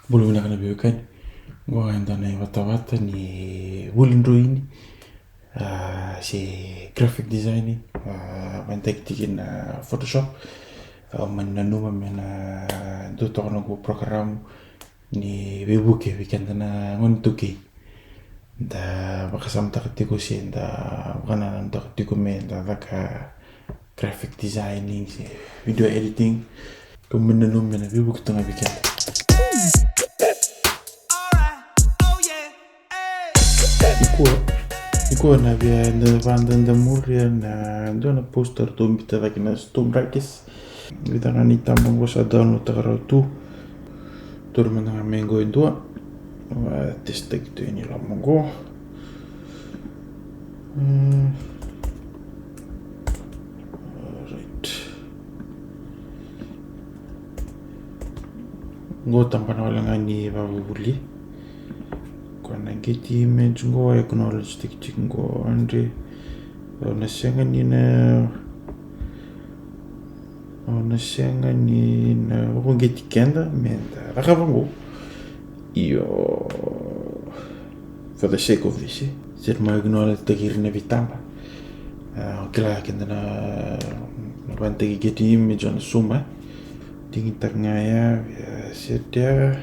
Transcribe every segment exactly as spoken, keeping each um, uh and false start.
Bula vinaka na veiwekani. Qo ga e dua na ivatavata ni vuli droini, a, se graphic designing, a, vakayagataki tiko na Photoshop. Au mani nanuma me na dua toka na noqu program ni veivuke vei keda na gone iTaukei. Da vakasamataka tiko se da vakanananutaka tiko me da caka graphic designing se video editing. Kau mani nanuma me na veivuke toka ga vei keda. Nikua, nikua na via da vakadadamuria na dua na poster ratou biuta cake na Storm Riders. Vica ga na itaba qo sa download-taka rawa tu. Tauri mada ga mai qo e dua. Va testaki tu yani loma qo. Mm. Alright. Qo tabana wale ga ni vakavuvuli. Ko na get image qo, acknowledge-taki tiko qo, Andre. Au na sega ni na, au na sega ni na vakauqeti keda me da cakava qo. Io, for the sake of this, eh. Seri mai acknowledge-taki ira na veitaba. A, au kila keda na, na vanataki get image, au na suma. Digitaka ga ya, via set ya.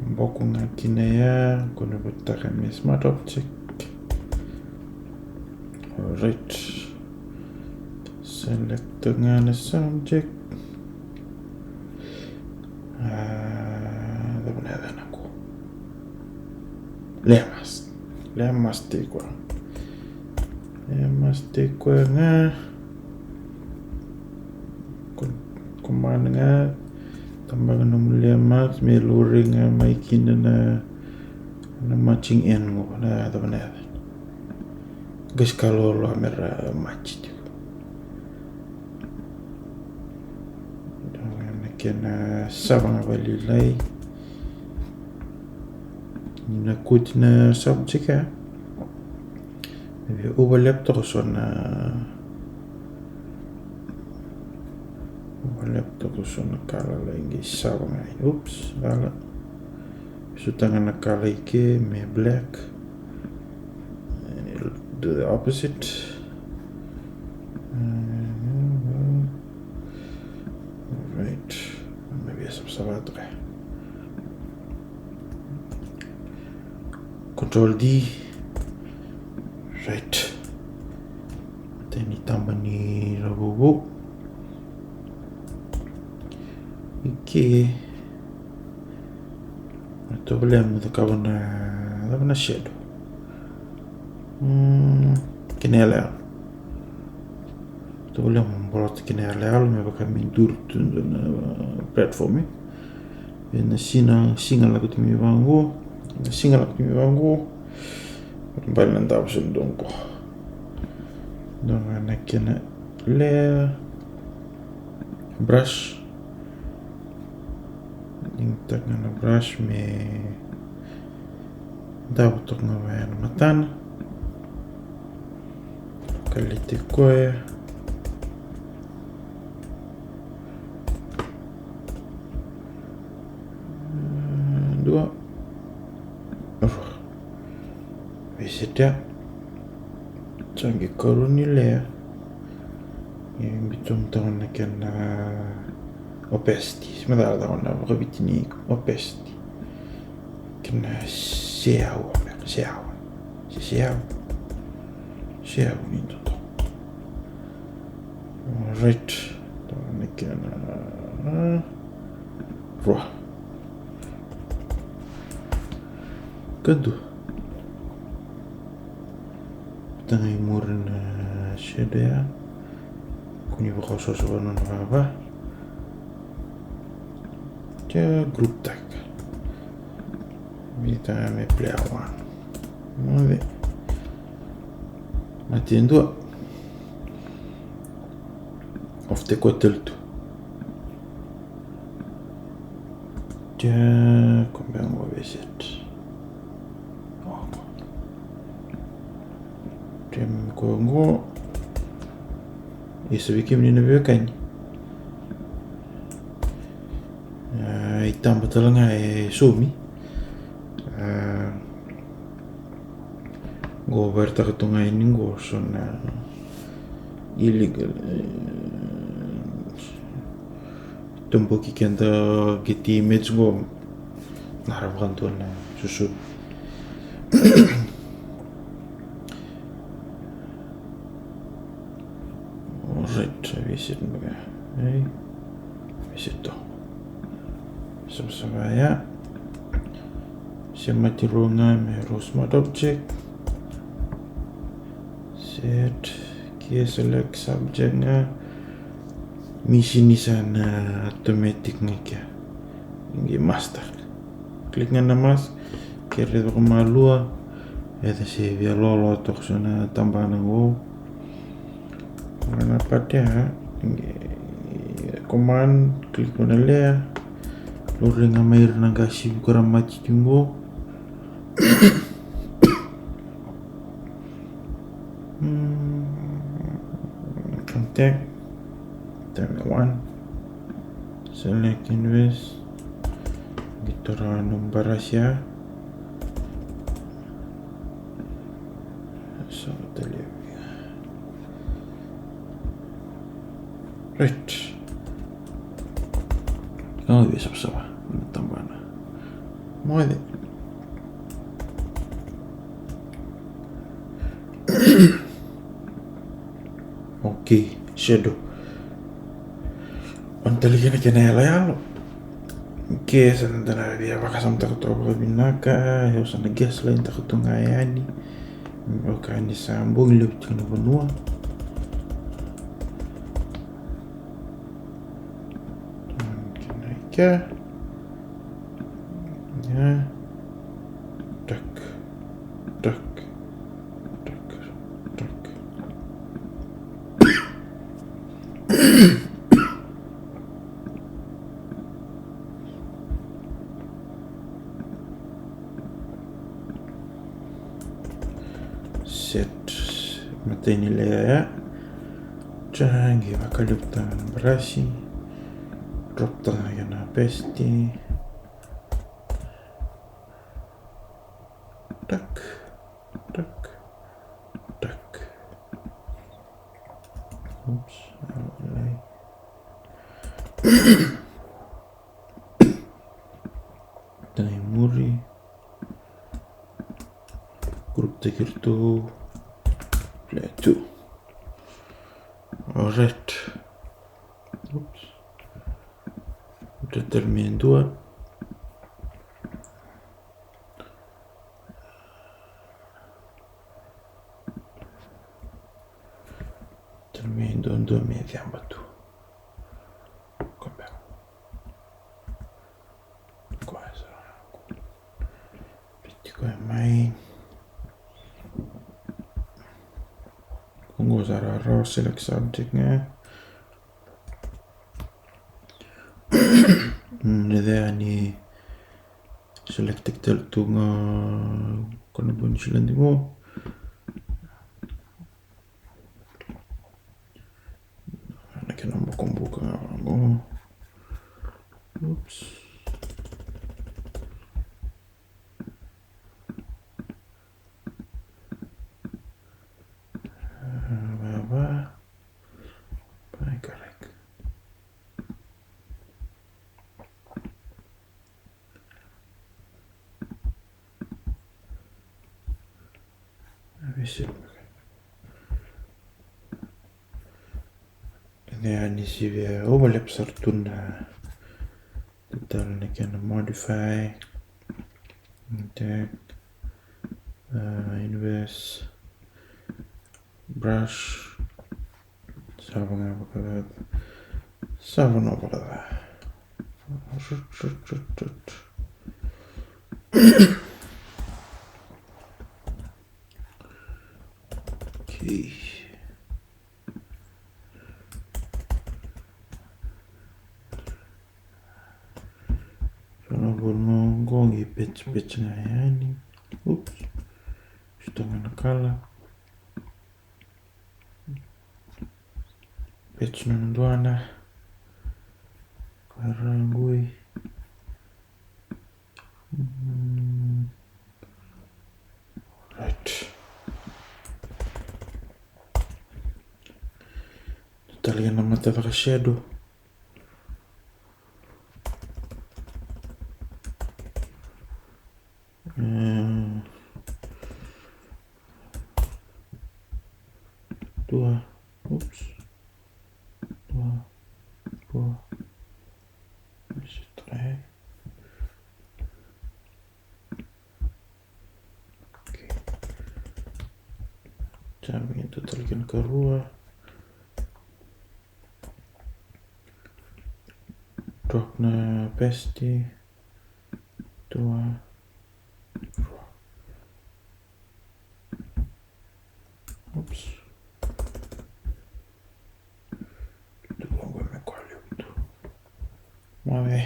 Boko ga kina ya, ko na votaka me smart object. Alright. Select ga na subject. A, cava na yacana qo? Layer mask. Layer mask tiko. Layer mask tiko ga. Ko, command ga. Tabaka nomu layer mask me laurai ga mai kina na, na matching end qo, na cava na yacana. Qai sa ka loaloa me ra match tiko. Na kena sava ga vakalailai. Ni na kuti na subject ya. Via overlap toka so na, overlap toka so na kala lai qai sava ga. Oops, cala. Suta ga na kala i ke me black. And it'll do the opposite. Alright. Maybe I savasava toka. Control D. Right. Tani taba ni ravuvu. Okay. Tovolea mo cakava na, cakava na shadow. Mm, kena yaloyalo. Tovolea mo bolota kena yaloyalo me vaka me duri tu na platform, eh. Ena siga, siga lako tu mai vaqo. Ena siga lako tu mai vaqo. Bale na davo sa dua qo. Dua ga na kena layer. Brush. Digitaka ga na brush me davo toka ga vaya na matana. Kaliti koya. Dua. Rua. Veisetia. Sa qai karua ni layer. E biuta toka na kena opacity. Se macala cava na vakaviti ni opacity. Kena seau, seau. Se seau. Seau ni toto. Alright. Toka na kena rua. Kadua. Taga i muri na shadow ya. Kua ni vakaosooso vua na nona vava. Ke group tag. Biuta me player one. Moce. Mate e dua. Off the quarter tu. Ke, ko beka qo vei set. Oko. Ke, ko qo. Isa vei kemuni na veiwekani. A, i taba tale ga e saumi. A, qo vakaraitaka tu ga yani qo so na illegal, e, toboki keda kei ti image qo. Na ra vakadua na susu. Alright, visit beka. Ei, visit tu. Savasava ya. Semati rua ga me rua smart object. Set. Ke select subject ga. Misi ni sa na automatic ga kea. Qai master. Click ga na mask. Ke raica ko malua. E ta se via lolo toka so na tabana qo. Ora na pati ya, command, click na layer. Lori ga mai ira na qasi vuka ra mati tiko qo. Hmm, contact. Time one. Select inverse. Qito ra na barasi ya. Sa tale. Right. Kau vei savasava na tabana. Moce. Okay, shadow. Au na talai kina kena yaloyalo. Ke sa na da na via vakasamataka toka vakavinaka, au sa na gaslight taka tu ga yani. Vaka ni sa bogi levu tiko na vanua. Kena ika. Ya. Tak. Tak. Tak. Tak. Set. Matai ni layer ya. Sa qai vakaliuta na barasi. Drop taka na opacity. Tak. Tak. Tak. Oops, au lai. Tana i muri. Group taki iratou. Play two. Alright. Oops. Tara tale mai e dua. Tara mai e dua, dua mai e caba tu. Koya beka. Koya sara. Piti koya mai. Qo sa rawa, select subject ga. Mm, ni cea ni select tale tu ga ko na boni select qo. Na kena bukabuka ga qo. Oops. Vava. Pai karek. Visit. Ia ni sivia overlap sara tu na tale na kena modify. Intact. Uh, inverse. Brush. Sa vanua vakaca. Sa vanua vakaca. Rut, rut, rut, rut. Okay. So na vanua qo qai pecipeci ga yani. Oops. Sota ga na kala. Peci nona dua na karagui. Mm. Right. Tale ga na mata caka shadow. Mm. Dua. Oops. Dua. Dua. Let's try. Okay. Jump into the karua. Drop na opacity. Dua. Oops. Tuku qo me koya levu tu. Mai.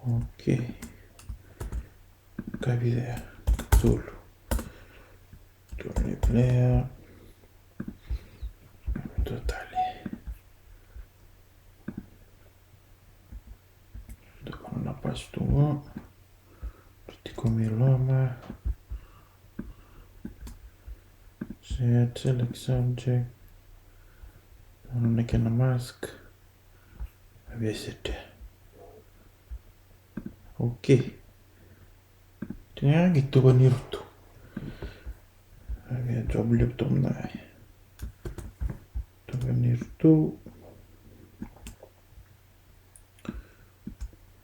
Okay. Ka vica ya? Tolu. Tolu ni player. Totally. Dua na pass tu qo. Tiko mai loma. Set, select subject. Nona kena mask. Via set. Okay. Tinha qi toka ni rutu. Via job laptop na. Toka ni rutu.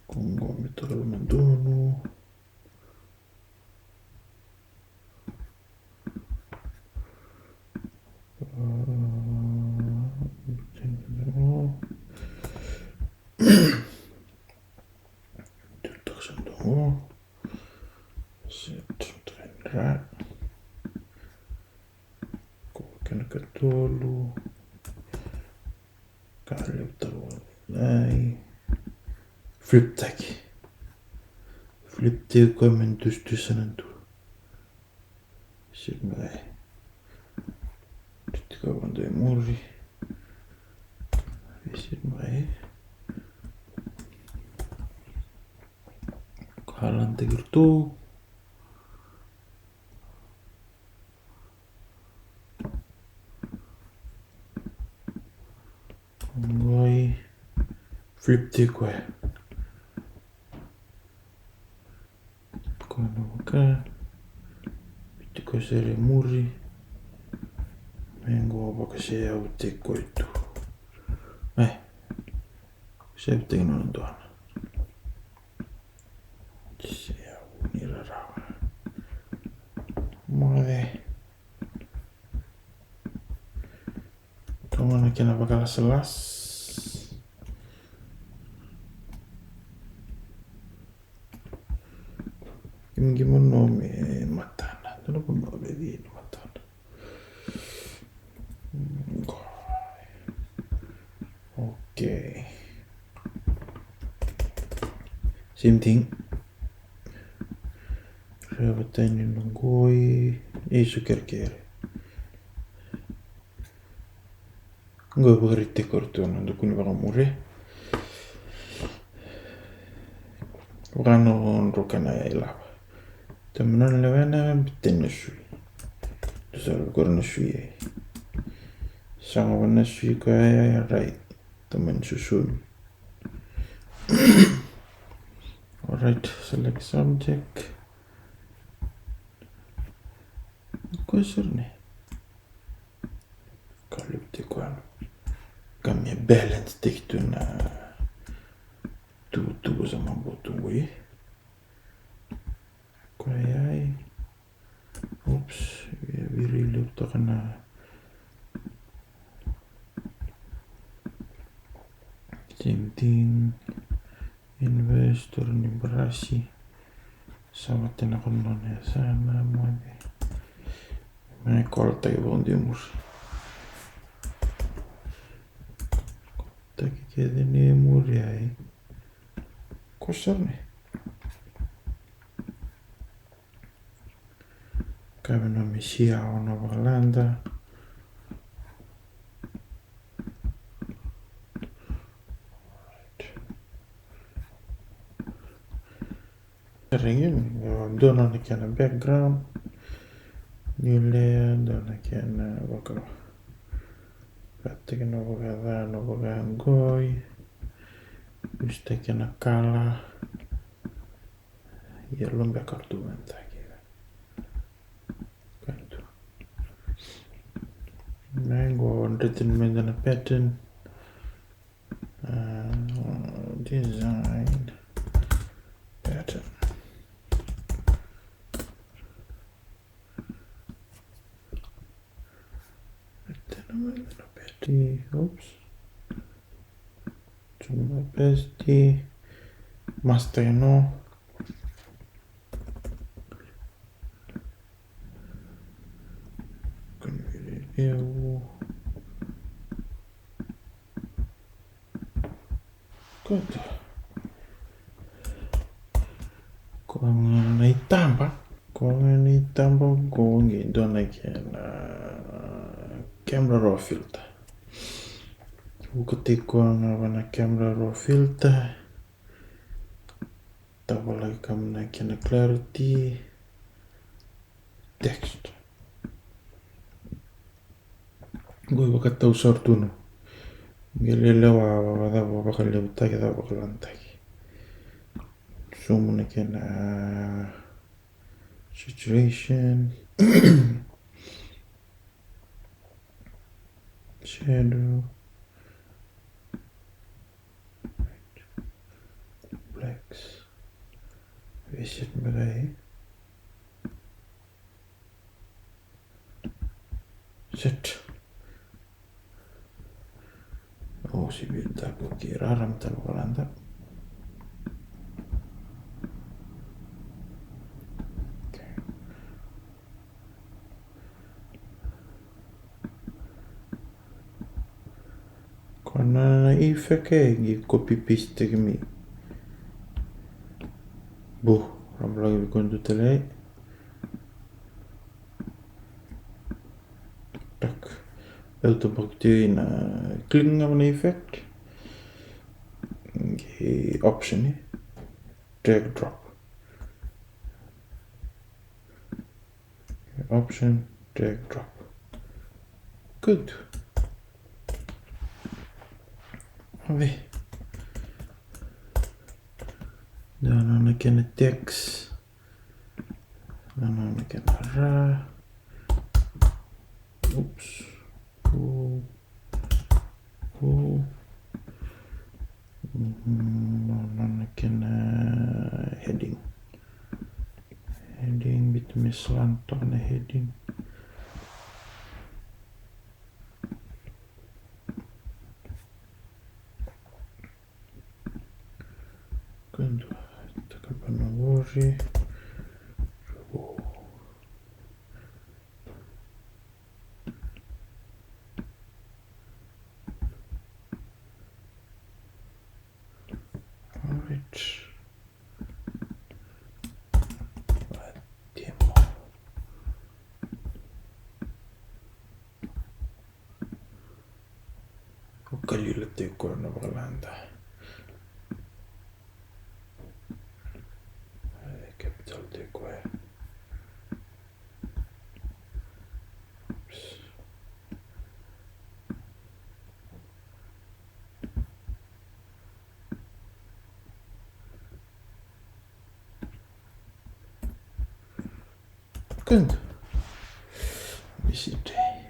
Qo me toka loma donu. Set, try ra. Ko kena katolu. Ka levu tau ai. Flip taki. Flip taki koya me dusidusi na dua. Set mai. Tiko vado i muri. Set mai. Ka lantaki rutu. Qoi flip tiko e. Koya na vaka. Tiko sere muri. Me qo vakaseyau tiko e tu. E. Save tiko na dua na. Seyau ni rarawa. Moce. Toga na kena vakalasalasa. Gimagima nomu e matana. Dua na vanua vei matana. Okay. Same thing. Reva tani na qoi. Isu kerekere. Qo e vakaraitaki koya tu na dukuni vakamuria. Vaka na dro kana ilava. Tamana na lewena, biteni na sui. Tu sa vukora na sui e. Saga vana sui koya e rai. Tamani susumi. Alright, select subject. Koya sara ne. Ka levu tiko yani. Ka me balance tiko tu na tuvutuvu sa mabo tu qoi. Koya ai. Oops, via viri levu toka na. Same thing. Investor ni barasi. Sa vata na kono na yasana moce. Me kolataki vakadua i muri. Kolataki kece ni muri ai. Ko sara ne. Ka me na misia o na vakalada. Regi, dua na kena background. New layer, dua na kena vaka. Vata kena vakaca, na vakagoi. Use-taki na kala. Yellow beka tu mai na taki. Kaitu. Na qo dreti mai na pattern. Uh, design pattern. Tena mai na pattern. Oops. Tuma paste. Master no. Convert. Good. Koya ga na itaba. Koya ga na itaba qo qi dua na kena camera raw filter. Vuka tiko ga va na camera raw filter. Tavalaki kemuni na kena clarity. Text. Qo e vakatau sara tu na. Qai lelewa vakacava vakalevutaki, cava vakalanutaki. Sumu na kena saturation. Shadow. Blacks. Reset beka. Set. O, se vei taku ki rara mata vakalada. Okay. Ko na effect e qi copy paste taki mai. Bu, ramalagi vei koya dua tale. Tak. Au tabaki tiko ina click ga na effect. Qi option e. Drag drop. Option, drag, drop. Good. Ave. Dua na kena text. Dua na kena ra. Oops. Cool. Cool. Mhm, na kena heading. Heading, bitu me slant toka na heading. Kadu, taka pa na vori. Alright. Demo. Vakalila tiko na vakalada. E, capital tiko e. Oops. Good. Let me see today.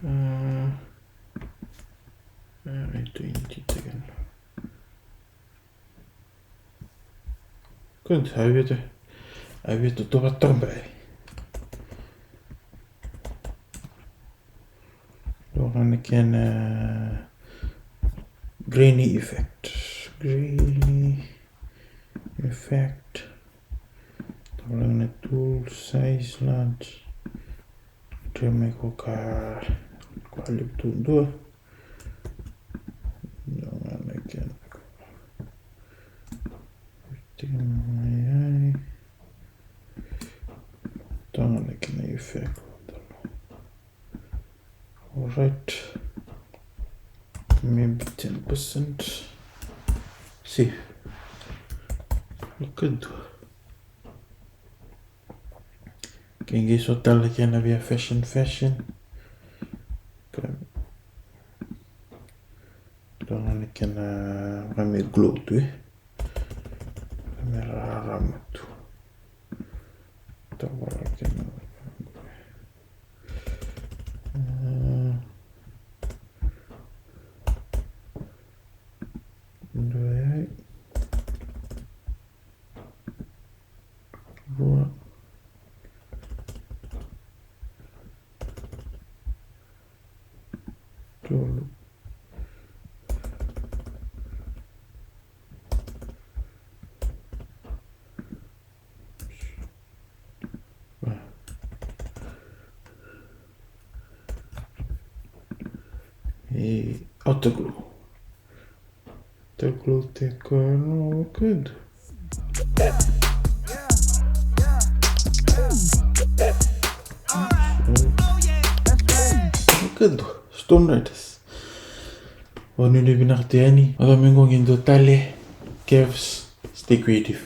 Uh, I do need to again. Good, I will do, I will do, do, do, do. Dua ga na kena grainy effect. Grainy effect. Tavaleka na tool, size, large. Try mai ko ka, ka levu tu dua. Dua ga na kena. Tiko mai ai. Dua ga na kena effect. Alright. Maybe ten percent. Si. Look at. Kei qai so tale kena via fashion fashion. Ka dua na kena vaka me glow tu e. Me rarama tu. Tavala kena. Dua. Rua. Tolu. E autoglue. Autoglue tiko na wekadu. Wekadu. Stone Riders. O ni ni vinaka tu yani. O da me qo qi dua tale. Kevs, stay creative.